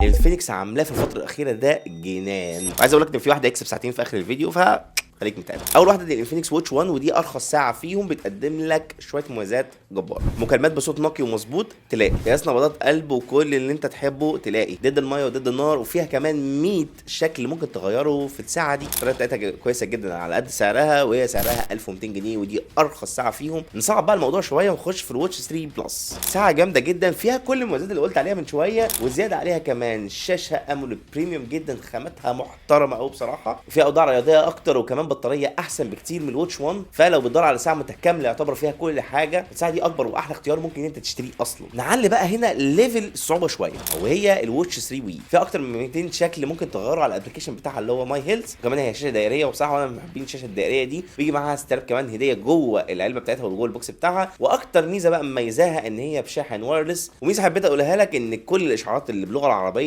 الفينكس عاملاه في الفترة الاخيرة ده جنان. وعايز اقول لك ان في واحدة يكسب ساعتين في اخر الفيديو، خليك متابع. اول واحدة دي الانفينكس ووتش 1، ودي ارخص ساعة فيهم، بتقدم لك شوية مميزات جبارة. مكالمات بصوت نقي ومظبوط تلاقي، قياس نبضات قلب وكل اللي انت تحبه تلاقي، ضد المية وضد النار، وفيها كمان 100 شكل ممكن تغيره في الساعة دي. الطريقة بتاعتها كويسة جدا على قد سعرها، وهي سعرها 1200 جنيه، ودي ارخص ساعة فيهم. نصعب بقى الموضوع شوية ونخش في ال Watch 3 Plus. ساعة جامدة جدا، فيها كل المميزات اللي قلت عليها من شوية وزيادة عليها كمان شاشة AMOLED premium جدا، خامتها محترمه قوي بصراحه، وفيها اوضاع رياضية اكتر، وكمان بطارية احسن بكتير من ال Watch 1. فلو بتدور على ساعة متكاملة يعتبر فيها كل حاجه، الساعة دي اكبر واحلى اختيار ممكن انت تشتريه اصلا. نعلي بقى هنا level الصعوبة شويه، وهي ال Watch 3 We. فيها اكتر من 200 شكل ممكن تغيره على ال application بتاعها اللي هو My Health. وكمان هي شاشة دائريه، وبصراحة وانا من محبين الشاشة الدائريه دي. بيجي معاها strap كمان هديه جوه العلبة بتاعتها وجوه ال box بتاعها. واكتر ميزة بقى مميزاها ان هي بشاحن wireless. وميزه حبيت اقولها لك ان كل الاشعارات اللي باللغة العربية